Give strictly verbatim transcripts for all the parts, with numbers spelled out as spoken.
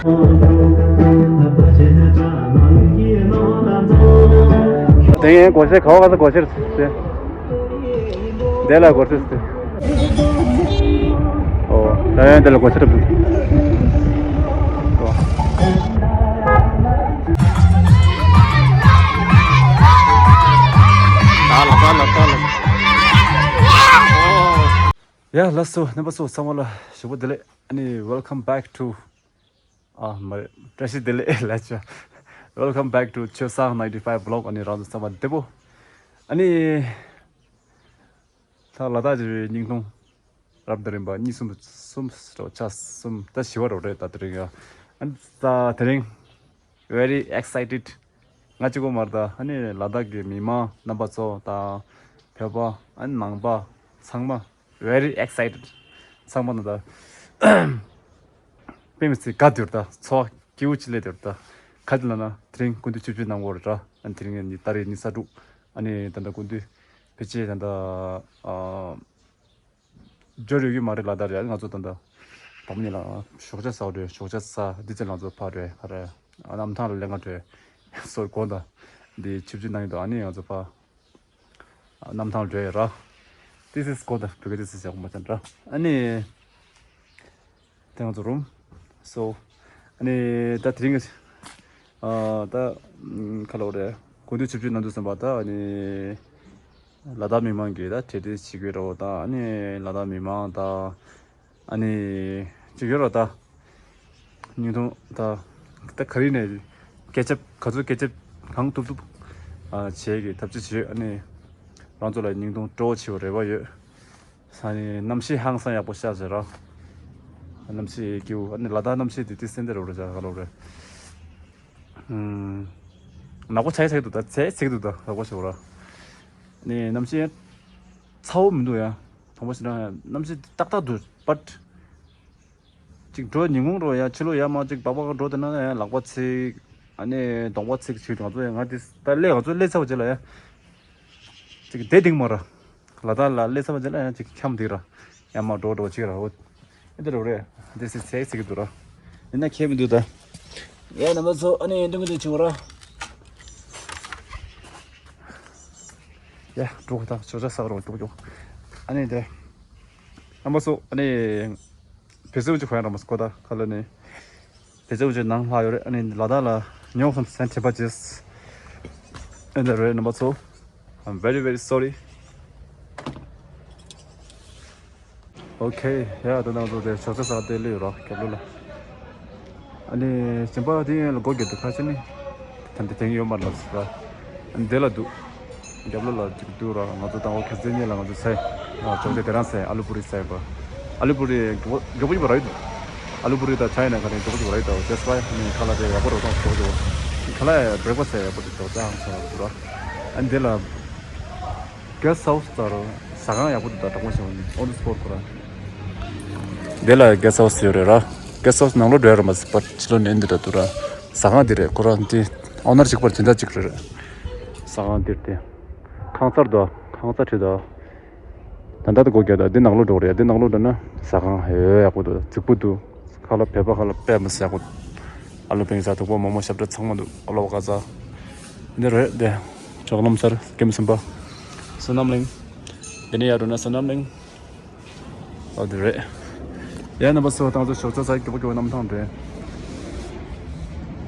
དེ་ཡང་སྒོ་ཕྱེ་ག་བ་ག་ས་སྒོ་ཕྱེ་རེད་ཟེར། དེ་ལ་སྒོ་ཕྱེ་ཟེར། ཨོ། ད་ཡང་དེ་ལ་སྒོ་ཕྱེ་རེད་ཟེར། ཨོ། ད་ལ་ད་ལ་ད་ལ། ཨོ། ཡ་ལགས་སོ། རྣམ་པ་ཚོ་ཚང་མ་ལ་ཞོགས་པ་བདེ་ལེགས། ཨ་ནི་welcome back to ཨ་མ་རེད། བཀྲ་ཤིས་བདེ་ལེགས་ལ་ཆ། Welcome back to ཆོས་བཟང་ninety five vlog། ཨ་ནི་རང་ཚོ་ཚང་མ་བདེ་པོ། ཨ་ནི་ད་ལ་དྭགས་ཀྱི་སྙིང་ཐུང་རབ་དང་རིམ་པ་གཉིས་གསུམ་གསུམ་རོ་ཆ་གསུམ་ད་བཞི་པ་རོ་རེད། ད་དེ་རིང་ཡ། ཨ་ནི་ད་དེ་རིང་very excited། ང་གཅིག་པོ་མ་རེད། ད་ཨ་ནི་ལ་དྭགས་ཀྱི་མི་མང་རྣམ་པ་ཚོ་དང་བོད་པ་ཨ་ནི་ནང་པ་ཚང་མ་very excited། ཚང་མ་ན་ད་དཔེ་མི་སྲིད་དགའ་འདུག་ད་ཚོར་བ་སྐྱིད་པོ་ཅིག་སླེབས་འདུག་ད་ག་དེ་ལ་ན་དེ་རིང་སྐུ་མདུན་ཆིབས་བསྒྱུར་གནང་གི་ཡོད་རེད། ད་ཨ་ནི་དེ་རིང་ནི་ད་རེས་ཉི་ཤུ་རྩ་དྲུག་ཨ་ནི་ད་ལྟ་སྐུ་མདུན་ཕལ་ཆེར་ད་ལྟ་ཨ། འབྱོར་ཡོད་ཀྱི་མ་རེད་ལ། ད་རེད། ང་ཚོ་ད་ལྟ་དང་པོ་ཉིད་ལ་ཞོགས་ཇ་ཟ་བ་རེད། ཞོགས་ཇ་ཟ་འདི་ཚེ་ང་ཚོ་ཕར་རེད། ཨ་རེད། གནམ་ཐང་ལ་ལས་ཀ་རེད། སོར་དགོན་དང་འདི་ཆིབས་བསྒྱུར་གནང་ཡོད་དོ། ཨ་ནི་ང་ཚོ་ཕར་གནམ་ཐང་ལ་རེད་ར། This is དགོན་དང་བོད་སྐད་this is ཡག་པོ་མ་བྱས་ར། ཨ་ནི། དེ་ང་ཚོ་རུམ། So ཨ་ནི་ད་དེ་རིང་ཨ་ད་ཁ་ལོ་རེད། སྐུ་མདུན་ཆིབས་བསྒྱུར་གནང་དུས་ཙམ་པ་ད་ཨ་ནི་ལ་དྭགས་མི་མང་གིས་ད་གྲ་སྒྲིག་བྱེད་ཀྱི་རེད་པ། ད་ཨ་ནི་ལ་དྭགས་མི་མང་ད་ཨ་ནི་ཅིག་ཡོད་རེད་པ། ད་སྙིང་ཐུང་ད་ད་ག་རེ་ནས་སྐད་ཆ་ག་ཚོད་སྐད་ཆ་གང་ཐུབ་ཐུབ་ཨ་བྱེད་ཀྱི་ཐབས་ཇུས་བྱེད། ཨ་ནི་རང་ཚོ་ལ་སྙིང་ཐུང་སྤྲོ་བོ་ཆེ་བ་རེ་བ་ཡོད། ས་ནི་གནམ་གཤིས་ཧང་སང་ཡག་པོ་ཤར་ཟེར་ར། གནམ་གཤིས་སྐྱིད་པོ། ཨ་ནི་ལ་དྭགས་གནམ་གཤིས་དེ་ཏི་སེ་འདི་རུ་རེད། ཅ་ག་ལོ་རེད། ཨུམ། ནག་པོ་ཆགས་ཚིག་འདུག་ད་ཚེ་ཚིག་འདུག་ད་ནག་པོ་ཆགས་ར། ནི་གནམ་གཤིས་ཚ་བོ་མི་འདུག་ཡ། དང་པོ་ཞིག་ན་གནམ་གཤིས་ཏག་ཏག་འདུག་པ། ཅིག་འགྲོ་ཉིན་གུང་འགྲོ་ཡ་ཕྱི་ལོགས་ཡ་མ་ཅིག་སྦག་སྦག་འགྲོ་དེ་ན་ཡ་ལག་པ་ཚིག་ཨ་ནི་གདོང་པ་ཚིག་ཅིག་ང་ཚོ་ཡ་ང་དེ་ད་སླེབས་ང་ཚོ་སླེབས་ཚར་བ་རྗེས་ལ་ཡ། ཅིག་བསྡད་འདུག་མ་ར། ལ་དྭགས་ལ་སླེབས་ཚར་བ་རྗེས་ལ་ཡང་ཅིག་འཁྱམས་འདུག་ར། ཡང་མ་འགྲོ་འགྲོ་ཅིག་ར། འོ། ཨེ་འདི་རུ་རེད། འདི་སི་ཚེ་ཚིག་འདུག་ར། ཡིན་ན་ཁྱད་མི་འདུག་ད། ཡ་རྣམ་པ་ཚོ་ཨ་ནི་འདུག་གི་འདུག་བྱུང་ར། ཡ་འགྲོ་ད་ཞོགས་ཇ་ཟ་རོགས་འགྲོ་འགྲོ། ཨ་ནི་འདི། རྣམ་པ་ཚོ་ཨ་ནི། བེ་ཙེ་འུ་ཅུ་གོ་ཡང་ར་མ་སི་ཀོ་ད་ཁ་ལ་ནི། བེ་ཙེ་འུ་ཅུ་ནང་ལྷག་ཡོད་རེད། ཨ་ནི་ལ་དྭགས་ལ་ཉོ་སམ་སན་ཁྲི་པ་ཅེས། ཨེ་འདི་རེད་རྣམ་པ་ཚོ། I'm very very sorry. Okay. ཡ་ད་ནང་ཚོ་དེ་ཞོགས་ཇ་ཟ་དེ་ལས་ཡོད་ར་རྒྱབ་ལོ་ལ། ཨ་ནི་སྦྱིན་པ་དེ་ཡན་ལ་སྒོ་རྒྱབ་དུ་ཁ་ཆེ་ནི། ད་འདི་དེང་ཡོད་མ་ལབ་སི་ར། ཨ་ནི་དེ་ལ་འདུག་རྒྱབ་ལོ་ལ་ཅིག་འདུག་ར། ང་ཚོ་དང་པོ་ཁ་ཟས་ཉེ་ལ་ང་ཚོ་ཚེ། ང་ཅོག་དེ་དེ་རང་ཚེ་ཨ་ལུ་པུ་རི་ཚེ་པ། ཨ་ལུ་པུ་རི་མགྱོགས་པོ་མགྱོགས་པོ་ཅིག་པ་ར་ཡོད་འདུག་ཨ་ལུ་པུ་རི་དང་ཆ་ཡི་ན་ག་རེ་མགྱོགས་པོ་ཅིག་པ་ར་ཡོད་འདུག That's why ཨ་ནི་ཁ་ལག་དེ་ཡག་པོ་རོ་ཐོང་མགྱོགས་པོ་ཅིག་ཁ་ལག་བྲེག་ཕ་སི་ཡག་པོ་ཅིག་ཅོག་ཅོག་ཧང་སང་ར་འདུག་ར། ཨ་ནི་དེ་ལ། གེ་སི་ཧའུ་སི་ལྟར་ཟ་ཁང་ཡག་པོ་འདུག་ད་དྲང་པོ་བཤད་པ་ཡིན་ཨོན་དི་སི་པོ་ཊི་ཁོ་རང་། དེ་ལ་གེ་སི་ཧའུ་སི་ཡོད་རེད་ར། གེ་སི་ཧའུ་སི་ནང་ལོགས་འགྲོ་ཡ་ར་མ་ཟད་པར་ཕྱི་ལོགས་ནས་འདི་འདྲ་འདུག་ར། ཟ་ཁང་འདི་རེད་ཁོ་རང་འདི། ཨོ་ནར་གཅིག་པར་དེ་འདྲ་གཅིག་རེད། ཟ་ཁང་འདིར་དེ། ཁང་གསར་དུ་ཁང་གསར་ཁྲིད་དུ། ད་ལྟ་དུ་སྒོ་རྒྱག་ད་འདི་ནང་ལོགས་འགྲོ་རེད། འདི་ནང་ལོགས་འགྲོ་ན་ཟ་ཁང་ཧེ་ཡག་པོ་འདུག་རྫིག་པོ་འདུག་ཁ་ལག་བོད་པ་ཁ་ལག་དཔེ་མི་སྲིད་ཡག་པོ། ཨ་ལུ་པིང་ཟ་དུག་པོ་མོག་མོག་ཞབས་བྲོ་ཚང་མ་འདུག་ཨ་ལོ་བ་ག་ཟ། འདི་རེད་དེ། ཅོག་ལམ་སར་ཀེམ་སུམ་པ། བསོད་ནམས་གླིང་། འདི་ནས་ཡར་འགྲོ་ན་བསོད་ནམས་གླིང་། ཨོ་འདི་རེད། ཡ་རྣམ་པ་ཚོ་ད་ང་ཚོ་ཞོགས་ཇ་ཟ་གི་སྐྱོ་པོ་སྐྱོ་པོ་གནམ་ཐང་རེད།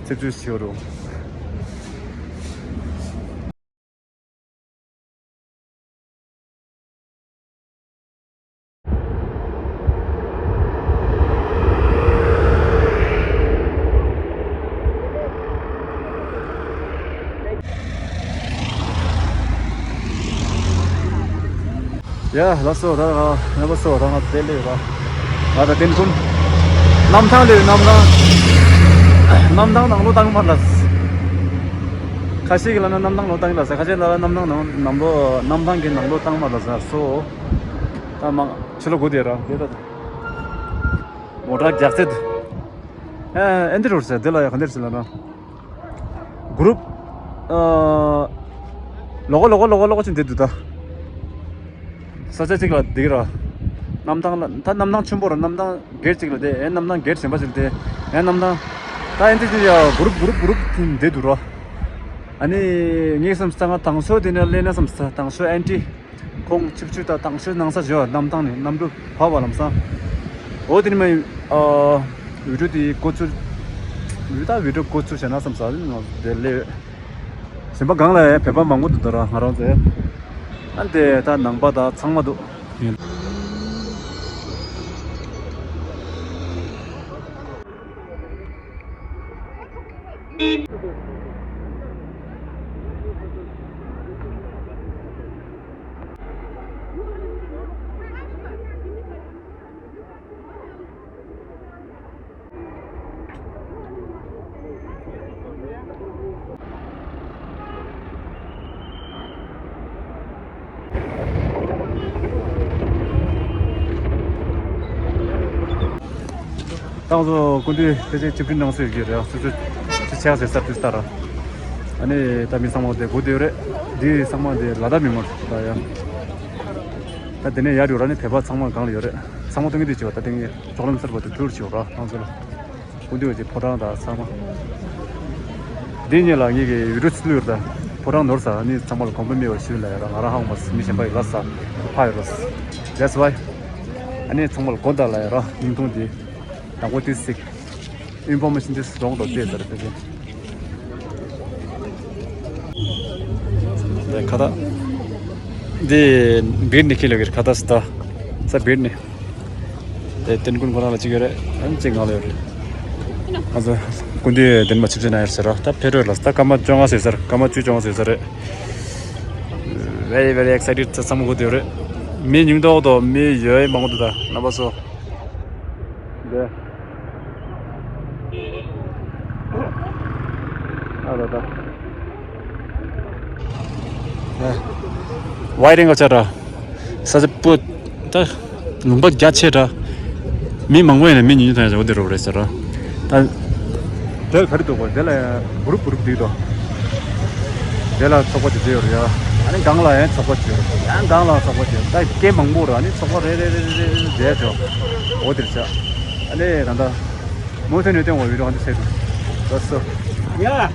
ཆིབས་བསྒྱུར་ཞིག་རུ། ཡ་ལགས་སོ། ད་ང་རྣམ་པ་ཚོ་ད་ང་དེ་ལས་ར། ང་ད་དེ་ནས་གུམ། གནམ་ཐང་ལས་གནམ་ཐང་། གནམ་ཐང་ནང་ལོགས་བཏང་མ་ལགས། ཁ་ཤས་ཀྱིས་ལབ་ན་གནམ་ཐང་ལོགས་བཏང་ལགས། ཁ་ཤས་ལབ་ན་གནམ་ཐང་ནང་ནང་ལོགས་གནམ་ཐང་གི་ནང་ལོགས་བཏང་མ་ལགས་སོ། ད་མང་ཕྱི་ལོགས་སྒུག་བསྡད་ར་དེ་ད། མོ་ཊ་རྒྱག་ཚད། ཨ་ཨེ་འདི་རུ་ཟེར་འདི་ལ་ཡ་ག་འདིར་ཟེར་ལ་ན། གུ་རུབ། ཨ། ལོག་ལོག་ལོག་ལོག་ཅིག་འདི་འདུག་ད། ས་ཆ་གཅིག་ལ་འདི་ར། གནམ་ཐང་ལ་ད་གནམ་ཐང་ཆེན་པོ་ར་གནམ་ཐང་སྒེར་གཅིག་ལ་དེ་ཨེ་གནམ་ཐང་སྒེར་གཞན་པ་ཅིག་ལ་དེ་ཨེ་གནམ་ཐང་། ད་ཨེན་ཏི་དེ་ཡ་གུ་རུབ་གུ་རུབ་གུ་རུབ་བསྡད་འདུག་ར། ཨ་ནི་ངས་བསམ་ས་ང་དང་ཤོས་དེ་ནས་སླེབས་ན་བསམ་ས། དང་ཤོས་ཨེན་ཏི་ཁོང་ཆིབས་བསྒྱུར་དང་དང་ཤོས་ནང་ས་བཞི་བ་གནམ་ཐང་ནས་གནམ་གྲུ་བབས་པ་ལམ་སང་། འོ་དེ་ནས་མ་ཡིན། ཨ་བི་ཌིའོ་དེ་འགོ་ཚུགས། བི་ད་བི་ཌིའོ་འགོ་ཚུགས་བྱས་ན་བསམ་ས་ང་དེ་སླེབས། གཞན་པ་སྒང་ལ་ཡང་བོད་པ་མང་པོ་འདུག་ད་ར་ང་རང་ཚོའི། ཨ་དེ་ད་ནང་པ་དང་ཚང་མ་འདུག་ཏང་ཙུའུ་སྐུ་མདུན་ཕལ་ཆེར་ཆིབས་བསྒྱུར་གནང་སྲོལ་ཡོད་ཀྱི་རེད། སོ་སོའི་ཆེ་ཆེ་ཟེར་ས་དུས་ལྟར། ཨ་ནི་ད་མི་ཚང་མ་དེ་སྒུག་བསྡད་ཡོད་རེད། འདི་ཚང་མ་དེ་ལ་དྭགས་མི་མང་ད་ཡ། ད་དེ་ནས་ཡར་ཡོད་ར་ནི་བོད་པ་ཚང་མ་སྒང་ལ་ཡོད་རེད། ཚང་མ་སྟོན་གྱི་དུས་བྱེད་པ་ད་དེ་ངས་ཅོག་ལམ་གསར་པ་དེ་ཐུར་བྱེད་ར་ཏང་ཙུའུ་ལ། སྐུ་མདུན་གྱི་ཕོ་བྲང་དང་ཚང་མ། འདི་གཉིས་ལ་ངེད་ཀྱི་ཡུལ་གྲུ་ཚུལ་ཡོད་ད། ཕོ་བྲང་ནོར་ས་ཨ་ནི་ཚང་མ་ལ་དགོངས་པ་མེད་པ་ཞུས་ལ་ཡ་ར། ང་རང་ཧ་གོ་མ་སོང་། མི་གཞན་པ་ཡི་ལ་ས་ཕ་ཡོད་ར། That's why། ཨ་ནི་ཚང་མ་ལ་དགོངས་དག་ལ་ཡ་ར་སྙིང་ཐུང་དེ། དང་པོ་དེ་གཟིགས། Information དེ་རོང་དུ་བལྟས་ཟེར་དེ་དེ། ཁ་ད། འདི་བིར་ནི་ཁི་ལོ་གིར་ཁ་ད་སི་ད། ས་བིར་ནི། དེ་ཏན་ཀུན་ཁོ་རང་ལ་གཅིག་ཡོད་རེད། ཨ་ནི་གཅིག་ང་ལ་ཡོད་རེད། ང་ཚོ་སྐུ་མདུན་གདན་མ་ཆིབས་བསྒྱུར་གནང་ཡོད་ཟེར་ར། ད་ཕེབས་རོགས་ལ་ད་སྐར་མ་བཅོ་ལྔ་ཟེར་ཟེར། སྐར་མ་བཅུ་བཅོ་ལྔ་ཟེར་ཟེར་རེད། Very very excited ཚ་ཚ་མོ་གོ་དེ་རེད། མི་ཉུང་ཏོག་ཏོ་མི་ཡོད་མང་པོ་འདུག་ད་རྣམ་པ་ཚོ། འདི། ཨ་ད་ད། ཝའི་རིང་ག་ཆ་ར། ས་ཆ་པོ། ད། ལུང་པ་རྒྱ་ཆེ་དྲ། མི་མང་པོ་ཡིན་ན་མི་ཉུང་ཉུང་ཐོན་ཡ་འོ་དེ་རོ་རེད་ཟེར་ར། ད། དེ་ག་རེ་འདུག་གོ་དེ་ལ་གུ་རུབ་གུ་རུབ་འདུག་དོ། དེ་ལ་ཚོགས་པ་དེ་དེ་ཡོད་རེད་ཡ། ཨ་ནི་སྒང་ལ་ཡང་ཚོགས་པ་དེ་ཡོད་རེད། ཡང་སྒང་ལ་ཚོགས་པ་དེ་ཡོད་རེད། ད་སྐད་མང་པོ་རེད། ཨ་ནི་ཚོགས་པ་རེ་རེ་རེ་རེ་རེ་རེ་འོ་དེར་བྱ། ཨ་ནི་ད་ལྟ་མོ་ཐོན་ཡོད་དོན་འོ་བི་ཌིའོ་ཧན་དུ་ཟེར་དུ། ལགས་སོ། ཡ།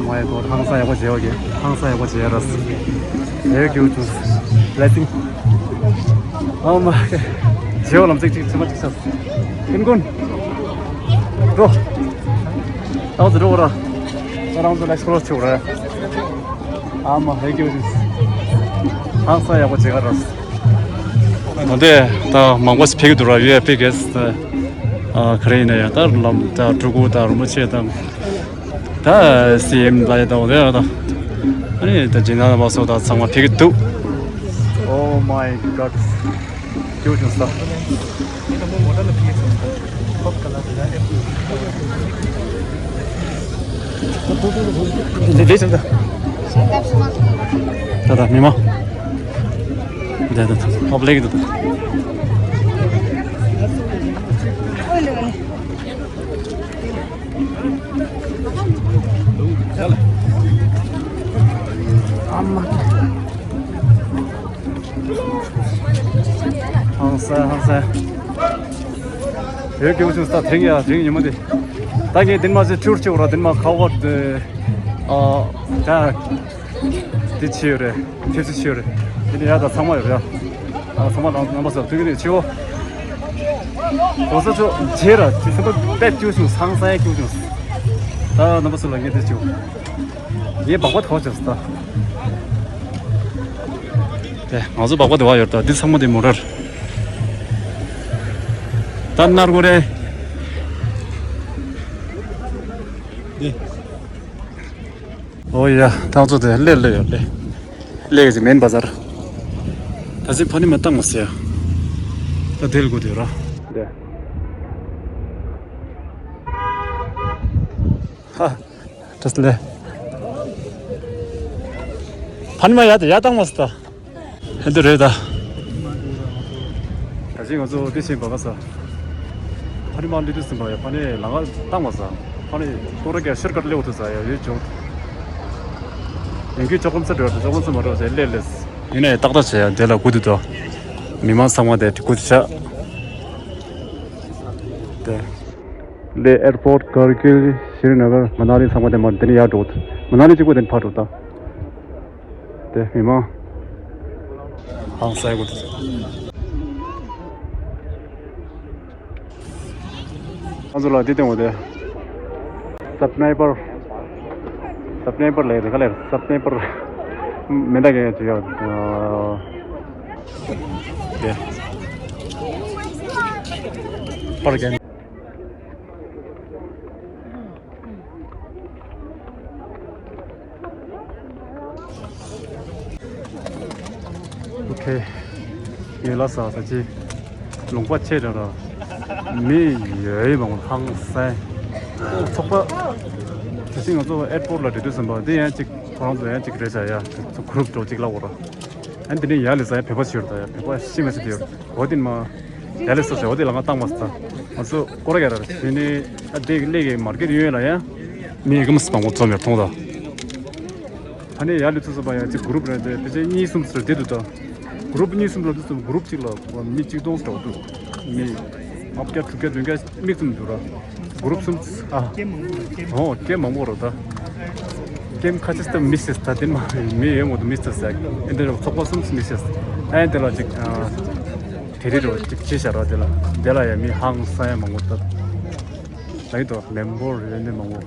my God, ཧང་སང་ཡག་པོ་བྱས་ཡོད་ཀྱི། ཧང་སང་ཡག་པོ་བྱས་ཡོད་ར། Very beautiful. Blessing. Oh my God. བྱེའུ་ལམ་ཚིག་ཅིག་ཕྱི་མ་ཅིག་ཤར། ཀུན་ཀུན། འགྲོ། ད་འོ་ཙི་འགྲོ་ར། ད་རང་ཚོ་ལ་ཨེགསི་པོ་ལོར་བྱེད་ར། ཨ་མ་ཧེ་ཀྱོ་ཅིག་ཧང་སང་ཡག་པོ་བྱེད་ག་ར། འོ་དེ་ད་མང་པོ་ཞིག་ཕེབས་ཀྱི་འདུག་ར། ཡུ་ཨེ་ཕི་གེ་སི་ད། ཨ་ག་རེ་ཡིན་ན་ཡང་ད་ལམ་ད་ཕྲུ་གུ་ད་རིན་པོ་ཆེ་དང་། ད་སི་ཨེམ་ལ་ཡ་ད་འོ་དེ་ར་ད། ཨ་ནི་ད་ཇི་ན་བ་སོ་ད་ཚང་མ་ཕེབས་ཀྱི་འདུག Oh my God. སྐྱོ་བྱུང་ས། འདི་འདྲ་བྱུང་ས། ད་ད་མི་མང་། ད་ད་ད་ཨོ་པ་ལེགས་འདུག་ད། ཨ་མ། ཧང་སང་ཧང་སང་། ཡོད་སྐྱོ་བྱུང་ས། དེ་རིང་ཡ་དེ་རིང་ཉི་མ་དེ། ད་ངས་དེ་མ་ཟད་ཊུར་བྱེད་ར། དེ་མ་ཁ་བ་དེ། ཨ་ད། དེ་ཆེ་ཡོད་རེད། ཁྱེད་ཚོ་ཆེ་ཡོད་རེད། དེ་ནས་ཡ་ད་ཚང་མ་ཡོད་རེད། ཨ་ཚང་མ་རང་རྣམ་པ་ཚོ་ཐུགས་རྗེ་ཆེ་བོ། གོ་ས་ཚོ་བྱེད་ར་ཅི་སེམས་པ་དཔེ་སྐྱོ་བྱུང་། ཧང་སང་སྐྱོ་བྱུང་། ད་རྣམ་པ་ཚོ་ལ་ངས་དེ་བྱེད། ངས་སྦག་སྦག་དེ་བ་བྱས་སོང་ད། དེ་ང་ཚོ་སྦག་སྦག་དེ་བ་ཡོད་ད། འདི་ཚང་མ་དེ་མོ་རར། ད་ནར་གོ་རེ། འདི། ཨོ་ཡ། ཐང་ཚོ་དེ་ལེ་ལེ་ཡོད་ལེ། ལེ་གི་མེན་བ་ཟར། ད་ཚེ་ཕ་ནི་མ་བཏང་མ་ཟེར། ད་དེ་ལ་གོ་དེ་ར། དེ། ཧ། ཏྲས་ལེ། ཕ་ནི་མ་ཡ་ད་ཡ་བཏང་མ་སི་ད། ཧེ་འདི་རེད་ད། ད་ཅི་ང་ཚོ་དེ་ཕྱིན་བ་ག་ས། ཕ་ནི་མ་ལི་དུ་སིམ་པ་ཡ། ཕ་ནི་ལ་ང་བཏང་མ་ས། ཕ་ནི་ཏོ་ར་ག་ཤར་ཀར་ལེ་འོ་དུ་ས་ཡ་ཡོད་ཅོག་ཡིན་གི་ཅོག་གམ་ས་འགྲོ་ཡ་ཅོག་གམ་ས་མ་འགྲོ་ས་ལེ་ལེ། ཡིན་ནའི་ཏག་ཏག་བྱས་ཡ་དེ་ལ་གུ་དུ་དོ། མི་མང་ཚང་མ་དེ་གུ་དུ་ཆ། དེ། ལས་ཨེར་པོར་ཊི་ཀར་གིལ་ཤྲི་ནགར་མ་ན་ལི་ཚང་མ་དེ་མར་འདི་ནས་ཡར་འགྲོ། མ་ན་ལི་གཅིག་པོ་དེ་ནས་ཕར་འགྲོ་ད། དེ་མི་མང་། ཧང་སང་གོ་དེ། ང་ཚོ་ལ་འདི་སྟེང་འོ་དེ། སབ་སྣའི་པར། སབ་སྣའི་པར་ལས་དེ་ག་ལས་སབ་སྣའི་པར། མེ་མདའ་གན་ཡ་ཅིག་ཡ། དེ། པར་གན། ཨོ་ཁེ། ངའི་ལ་ས་ས་ཅི། ལུང་པ་ཆེ་དྲགས་ར། མི་ཡོད་མང་པོ་ཧང་སང་། ཚོགས་པ། དེ་བཞིན་ང་ཚོ་ཨེར་པོར་ཊི་ལ་འགྲོ་དུས་ཙམ་པ་འདི་ཡང་ཅིག་ཁོ་རང་ཚོ་ཡང་ཅིག་རེད་བྱ་ཡ། ཚོ་གུ་རུབ་འགྲོ་ཅིག་ལ་འོ་ར། ཨ་འདི་ནས་ཡར་ལས་ས་ཡ་བོད་པ་ཞིག་ཡོད་ར། ད་ཡ་བོད་པ་ཤི་མ་ཤི་དེ་ཡོད་ར། འོ་དེ་མ། ཡ་ལེ་སོ་ཟེར་འོ་དེ་ལ་ང་བཏང་མ་སོང་། ང་ཚོ་སྐོར་ར་རྒྱག་ར་བྱས་ནས་ཨ་དེ་གི་ལས་ཀྱི་མར་ཀེ་ཊི་ཡོད་ལ་ཡ། མི་ཡི་གམ་སྤང་པོ་ཚོ་མེར་མཐོང་ད། ད་ནས་ཡ་ལེ་ཚོ་སོ་པ་ཡ་ཅིག་གུ་རུབ་རེད་དེ་དེ་ཆེ་གཉིས་གསུམ་ཟེར་དེ་འདུག་ད། གུ་རུབ་གཉིས་གསུམ་ར་དུ་གསུམ་གུ་རུབ་གཅིག་ལ་མི་གཅིག་སྟོང་ཟེར་འདུག་མི་ལྔ་བརྒྱ་དྲུག་བརྒྱ་བདུན་བརྒྱ་མིག་ཙམ་འདུག་ར། གུ་རུབ་གསུམ། ཨ། ཨོ་ཀེམ་མང་པོ་རེད་ད། ཀེམ་ཁ་ཆེ་སྟབས་མི་ཤེས་ད་དེ་མ་མི་ཡོད་མོ་དུ་མི་ཤེས་ཟེར། ཨེ་འདི་ར་ཚོགས་པ་གསུམ་མི་ཤེས། ཨེ་དེ་ལ་ཅིག་ཨ། དེ་རིང་རེ་བ་ཅིག་ཅི་བྱ་ར་དེ་ལ་དེ་ལ་ཡ་མི་ཧང་སང་ཡ་མང་པོ་ད། ལ་ཡི་དོ་མེམ་བོར་རེ་ནི་མང་པོ་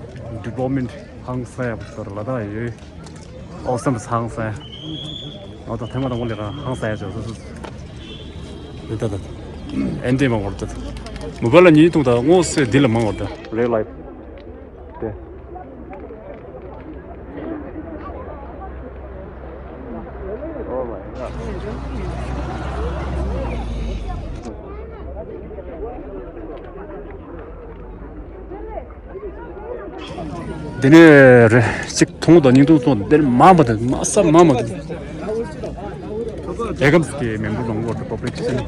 ཌི་ཝེ་ལོབ་མེན་ཊི་ཧང་སང་ཡ་པོ་ད་ལ་ད་ཡོད། ཨོ་སམ་ཧང་སང་ཡ། ང་ད་ཐེངས་མ་དང་པོ་ལས་ར་ཧང་སང་ཡ་ཅོ་སོ་སོ། ད་ད་ད་ཨེ་འདྲེ་མང་པོ་ད། མོ་བལ་ལ་ཉིས་སྟོང་ད་ངོ་སེ་འདི་ལ་མང་པོ་ད་རེད་ལ། དེ། Oh my God. འདི་ནས་རེ་གཅིག་ཐུང་དང་ཉིས་སྟོང་སོང་དེར་མ་མ་དེ་མ་ས་མ་མ་དེ། ཨེ་ཀམ་སི་ཀི་མེམ་བར་ལོང་བར་དུ་པབ་ལིག་ཤེ་ན།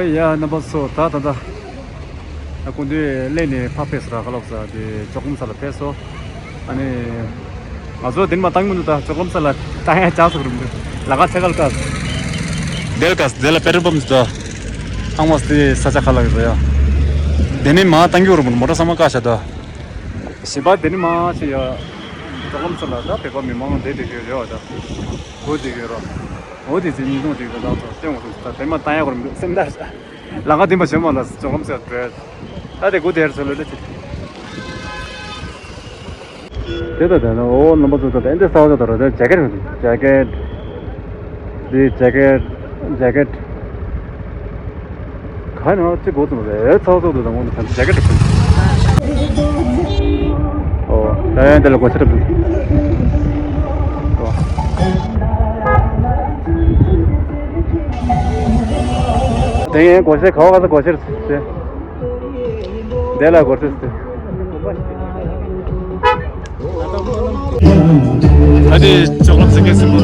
ཡ་རྣམ་པ་ཚོ། ད་ད་ད་ད་སྐུ་མདུན་སླེབས་ནས་ཕར་ཕེབས་སོང་ར། ཁ་ལོག་ས་དེ་ཅོག་ལམ་ས་ལ་ཕེབས་སོང་། ཨ་ནི་ང་ཚོ་དེ་ནས་མར་བཏང་གི་མི་འདུག་ད་ཅོག་ལམ་ས་ལ་བཏང་ཡ་ཅག་སོགས་རུ་མི་འདུག་ལ་ཁ་ཚ་ཁ་ལ་ཀ་དེ་ལ་ཀ་དེ་ལ་པེ་ཏྲོལ་པམ་ཟེར་དོ། ཧང་མ་སི་དེ་ས་ཆ་ཁ་ལ་གི་རེད་ཡ། དེ་ནས་མར་བཏང་གི་རུ་མི་འདུག་མོ་ཊ་ཚང་མ་བཀག་བཞག་དོ། བྱིས་པ་དེ་ནས་མར་ཕྱིན་ཡ། ཅོག་ལམ་ས་ལ་ད་བོད་པ་མི་མང་བསྡད་བསྡད་ཡོད་རེད་བ། ད་སྒོ་བསྡད་ཡོད་ར། འོ་དེ་ཚེ་ཉིན་ཐུང་དེ་གི་ནང་དུ་སྟོན་འོ་ད་དེ་མར་བཏང་ཡ་རུ་མི་འདུག་སེམས་ད། ལམ་ཁ་འདི་མ་བྱེད་མ་ལ་ཅོག་ལམ་ས་བྲོས། ད་དེ་སྒུག་བསྡད་ཚོ་ལོས་ལས་ཅི། དེ་ད་དེ་ན་འོ་རྣམ་པ་ཚོ་ད་དེ་འདི་ས་བ་ད་ར་དེ་ཇེ་ཀེཊ་མི་འདུག་ཇེ་ཀེཊ། འདི་ཇེ་ཀེཊ། ཇེ་ཀེཊ། ག་ནས་ཅི་དགོས་ཙམ་རེད། ཚ་བ་ཚ་བ་ད་ངོ་ནས་ཇེ་ཀེཊ་འདུག་ཨོ། ད་ཡང་དེ་ལ་སྒོ་ཕྱིར་འདུག་ཨོ། དེ་ཡང་སྒོ་ཕྱིར་ག་བ་ག་ས་སྒོ་ཕྱིར་ཏེ། དེ་ལ་སྒོ་ཕྱིར་ཏེ། ཨ་དེ་ཅོག་ལམ་ཟེར་མཁན་ཟེར་མོ།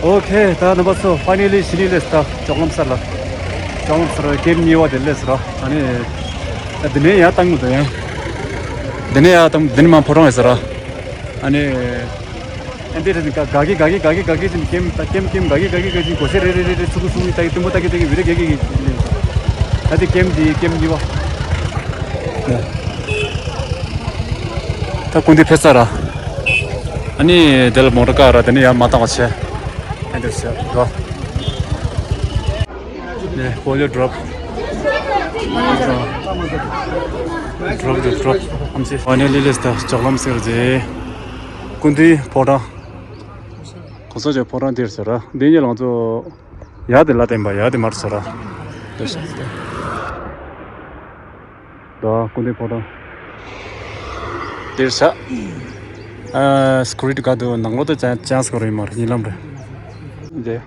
ཨོ་ཁེ། ད་རྣམ་པ་ཚོ་ཕའི་ནལ་ལི་ཕྱི་ནས་སླེབས་ད། ཅོག་ལམ་ས་ལ། ཅོག་ལམ་ས་ལ་གེམ་གཉིས་པ་དེ་སླེབས་སོང་ར། ཨ་ནི་ད་འདི་ནས་ཡར་བཏང་གི་འདུག་ཡང་། འདི་ནས་ཡར་བཏང་། འདི་ནས་མར་ཕོ་བྲང་ཡོད་ས་ར། ཨ་ནི་ཨ་འདི་རེད། ག་གི་ག་གི་ག་གི་ག་གི་ཅིན་གེམ་ད་གེམ་གེམ་ག་གི་ག་གི་ག་གི་ཅིན་གོ་ཤེས་རེ་རེ་རེ་རེ་ཚུགས་ཀུ་ཚུགས་ནི་ད་གི་དུམ་བུ་ད་གི་ད་གི་བི་རེ་ག་གི་གི་ད་དེ་གེམ་འདི་གེམ་གཉིས་པ། ད་ཀུན་འདི་ཕེབས་ས་ར། ཨ་ནི་དེ་ལ་མོ་ཊ་བཀག་ར། དེ་ནས་ཡར་མར་བཏང་བ་བྱས། ཨ་འདིར་བྱས་ར། ནས་པོ་ལིའོ་ཌོབ། ཌོབ་ཌོབ་ཌོབ་ཨམ་ཆི། ཨ་ནི་ལི་ལི་སི་ད་ཅོག་ལམ་ཟེར་རྗེས། ཀུན་འདུའི་ཕོ་བྲང་། གོང་ས་མཆོག་ཕོ་བྲང་འདིར་ཟེར་ར། འདི་ཉིད་ལ་ང་ཚོ་ཡར་དེ་ལ་བསྟན་པ་ཡར་དེ་མར་ཟེར་ར། འདི་ཤ་སྟེ། ད་སྐུ་མདུན་ཕོ་བྲང་འདིར་བཞག་ཨ། སི་ཀུ་རི་ཊི་ག་འདུག་ནང་ལོགས་དུ་ཅང་ཅང་སྐོར་ཡིན་མ་རེད། ཉིན་ལམ་རེད། འདི་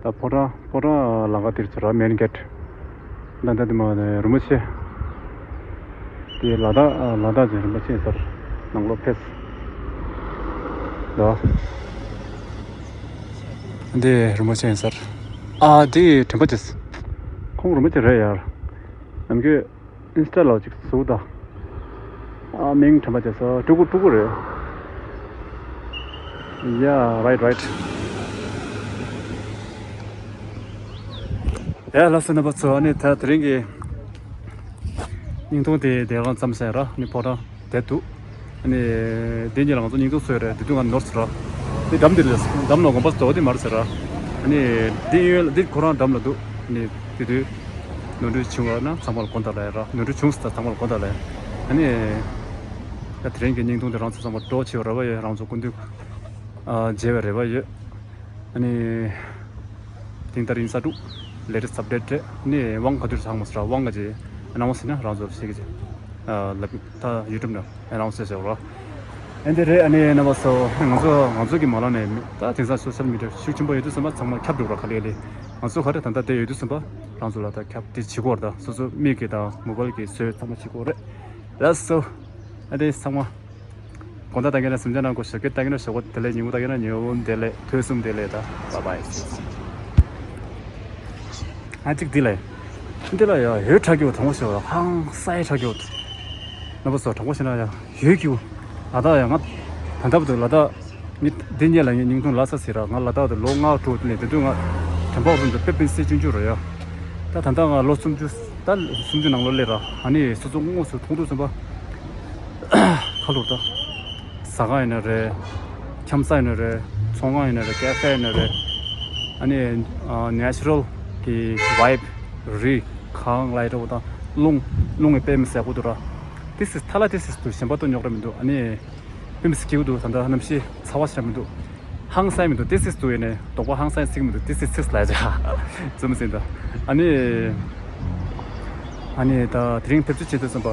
ད་ཕོ་བྲང་ཕོ་བྲང་ལམ་ཁ་འདིར་ཚུར་མེན་གེ་ཊི། ད་ད་དེ་མ་རིན་པོ་ཆེ། དེ་ལ་དྭགས་ལ་དྭགས་ཀྱི་རིན་པོ་ཆེ་ཡིན་ས་རེད། ནང་ལོགས་ཕེབས། ད་འདི་རིན་པོ་ཆེ་ཡིན་ས་རེད། ཨ་འདི་དྲན་པ་བྱས། ཁོང་རིན་པོ་ཆེ་རེད་ཡ། ནམ་རྒྱུན་ཨིན་སི་ཊ་ལ་ཅིག་བཟོ་ད། ཨ་མིང་དྲན་པ་བྱས་སོ། སྤྲུལ་སྐུ་སྤྲུལ་སྐུ་རེད། ཡ་རའིཊ་རའིཊ། ཡ་ལགས་སོ་རྣམ་པ་ཚོ། ཨ་ནི་ད་དེ་རིང་གི་བརྙན་ཐུང་དེ་དེ་རང་ཙམ་ཟེར་ར། ནི་ཕོ་བྲང་དེ་འདུག་ཨ་ནི་དེ་ཉིད་ལ་ང་ཚོ་བརྙན་ཐུང་བཟོས་རེད། དེ་དུས་ང་ནོར་ཟེར་ར། དེ་འགྲམ་དེ་ལས་འགྲམ་ལ་དགོན་པ་བཟོ་དེ་མར་ཟེར་ར། ཨ་ནི་དེ་གཡོན་དེ་ཁོ་རང་འགྲམ་ལ་འདུག་ཨ་ནི་དེ་དུས་ནོར་འཁྲུལ་བྱུང་བ་ན་ཚང་མ་ལ་དགོངས་དག་ལབ་ཡ་ར། ནོར་འཁྲུལ་བྱུང་ཟེར་ཚང་མ་ལ་དགོངས་དག་ལབ་ཡ། ཨ་ནི་ད་དེ་རིང་གི་བརྙན་ཐུང་དེ་རང་ཚོ་ཚང་མ་སྤྲོ་བོ་བྱེད་པའི་རེ་བ་ཡོད། རང་ཚོ་སྐུ་མདུན་ཨ་མཇལ་བའི་རེ་བ་ཡོད། ཨ་ནི། དེང་ལྟར་ཡིན་ས་འདུག་ལེ་ཊེ་སི་ཊི་ཨབ་ཌེ་ཊི་རེད། ཨ་ནི་དབང་ག་དུས་ཚང་མ་ཟེར་ར། དབང་ག་ཅེ་ཨ་ནའོན་སི་ཡིན་ན་རང་ཚོར་ཤེས་ཀྱི་ཅེ། ཨ་ལབ་ད་ཡུ་ཊུབ་ནང་ཨ་ནའོན་སི་བྱས་བྱས་ར། ཨ་འདི་རེད། ཨ་ནི་རྣམ་པ་ཚོ་ང་ཚོ་ང་ཚོ་གི་མ་ལ་ནས་ད་དེང་སང་སོ་ཤལ་མི་ཌི་ཡ་ཤུགས་ཆེན་པོ་ཡོད་དུས་ཙམ་པ་ཚང་མ་ཁྱབ་འགྲོ་ར། ག་ལེ་ལེ་ང་ཚོ་ག་རེ་ད་ལྟ་བསྡད་ཡོད་དུས་ཙམ་པ་རང་ཚོ་ལ་ད་ཁྱབ་དེ་བྱེད་དགོས་ར། ད་སོ་སོ་མིག་གིས་ད་མོ་བལ་གྱིས་བཟོས་ཚང་མ་བྱེད་དགོས་རེད། ལགས་སོ། ཨ་འདི་ཚང་མ། དགོངས་དག་བཏང་གི་ན་གཟིམ་འཇག་གནང་དགོས། ཞབས་སྐྱེལ་བཏང་གི་ན་ཞབས་སྐྱེལ་བཏང་གི་ན། ཉེ་བོ་བདེ་ལེགས། ཐོས་བསམ་བདེ་ལེགས། ད་བཱའི་བཱའི། ཨ་གཅིག་འདི་ལས། འདི་ལ་ཡ་ཡོད་དྲག་གི་འོ། དང་པོ་ཞོག་ཧང་སའི་དྲག་གི་འོ། རྣམ་པ་ཚོ་དྲང་པོ་བཤད་ན་ཡ་ཡོད་ཀྱི་འོ། ལ་དྭགས་ཡ་ང་ད་ལྟ་བར་དུ་ལ་དྭགས་ནི་འདི་ཉིད་ལ་ངས་བརྙན་ཐུང་ལ་ས་ཟེར་ར། ང་ལ་དྭགས་དུ་ལོ་ལྔ་དྲུག་ནས་དེ་དུས་ང་དྲན་པ་བར་དུ་དཔེ་སྤེན་སྲིད་ཆུང་ཆུང་རེད་ཡ། ད་ད་ལྟ་ང་ལོ་སུམ་ཅུ། ད་སུམ་ཅུ་ནང་ལོ་སླེབས་ར། ཨ་ནི་སོ་སོ་དངོས་སུ་མཐོང་དུས་ཙམ་པ། ཁ་ལོར་ད། ཟ་ཁང་ཡིན་ན་རེད། འཆམ་ས་ཡིན་ན་རེད། ཚོང་ཁང་ཡིན་ན་རེད། ཀེ་ཧྥེ་ཡིན་ན་རེད། ཨ་ནི་ཨ་ནེ་ཅུ་རལ་གྱི་བཱའིབ། རི་གངས་ལ་ཡི་འདྲ་བོ་དང་། རླུང་རླུང་གི་དཔེ་མི་སྲིད་ཡག་པོ་འདུག་ར། དེ་སྲིད་ཐ་ལ་དེ་སྲིད་དུ་ཞེན་པ་ཏོ་རྙོག་དྲ་མི་འདུག་ཨ་ནི་དཔེ་མི་སྲིད་སྐྱིད་པོ་འདུག་ད་ལྟ་གནམ་གཤིས་ཚ་བ་ཞེ་དྲག་མི་འདུག་ཧང་སང་མི་འདུག་ཏི་སིས་འདུག་ཡིན་ནས་དོགས་པ་ཧང་སང་སིག་མི་འདུག་ཏི་སིས་སིག་ལ་ཡ་ཙུམ་ཟིན་ད། ཨ་ནི། ཨ་ནི་ད་དེ་རིང་ཕེབས་བསུ་བྱེད་དུས་ཙམ་པ།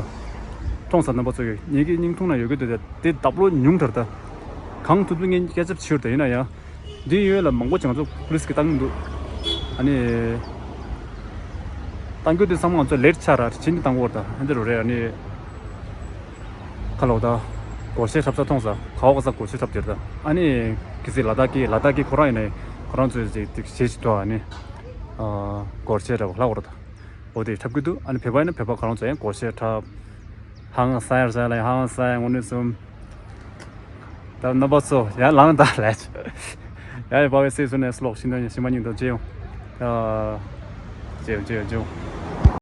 མཐོང་ས་རྣམ་པ་ཚོ་ཡོད་ངེད་ཀྱི་སྙིང་ཐུང་ན་ཡོད་ཀྱི་འདུག་ད་དེ་བརྡབ་ལོ་ཉུང་དྲགས་ད། གང་ཐུབ་ཐུབ་ངས་སྐད་ཆ་བྱིའུར་ད་ཡིན་ན་ཡང་། འདི་ཡོད་ལ་མང་པོ་ཅིག་ང་ཚོ་པུ་ལིས་ཀྱི་བཏང་གི་འདུག་ཨ་ནི། བཏང་རྒྱུ་དེ་ཚང་མ་ང་ཚོ་ལེ་ཊི་ཆགས་ར་ཕྱིན་ནས་བཏང་དགོས་རེད་ད་ཨ་འདི་རུ་རེད་ཨ་ནི། ཁ་ལོག་ད། སྒོར་གཞས་འཁྲབ་ས་མཐོང་ས་ག་བ་ག་ས་སྒོར་གཞས་འཁྲབ་དེར་ད་ཨ་ནི། གི་སི་ལ་དྭགས་ཀྱི་ལ་དྭགས་ཀྱི་ཁོ་རང་ཡིན་ནའི་ཁོ་རང་ཚོའི་ཅིག་ཅིག་གཞས་ཅིག་འདུག་ཨ་ནི། སྒོར་གཞས་འཁྲབ་ལྷག་དགོས་རེད་ད། འོ་དེ་འཁྲབ་ཀྱི་འདུག་ཨ་ནི་བོད་པ་ཡིན་ན་བོད་པ་ག་རང་ཚོ་ཡང་སྒོར་གཞས་འཁྲབ། ཧང་སང་ཡར་ཟ་ལ་ཧང་སང་ཡར་ངོ་ནས་སུམ། ད་རྣམ་པ་ཚོ་ཡར་ལངས་ད་ལས། ཡ་ཡ་པ་བའི་སྲས་སུ་ནས་སློག་ཤིང་དོན་ཉི་ཤི་མ་ཉིན་དུ་རྗེ་ཡོང་། རྗེ་ཡོང་རྗེ་ཡོང་རྗེ་ཡོང་།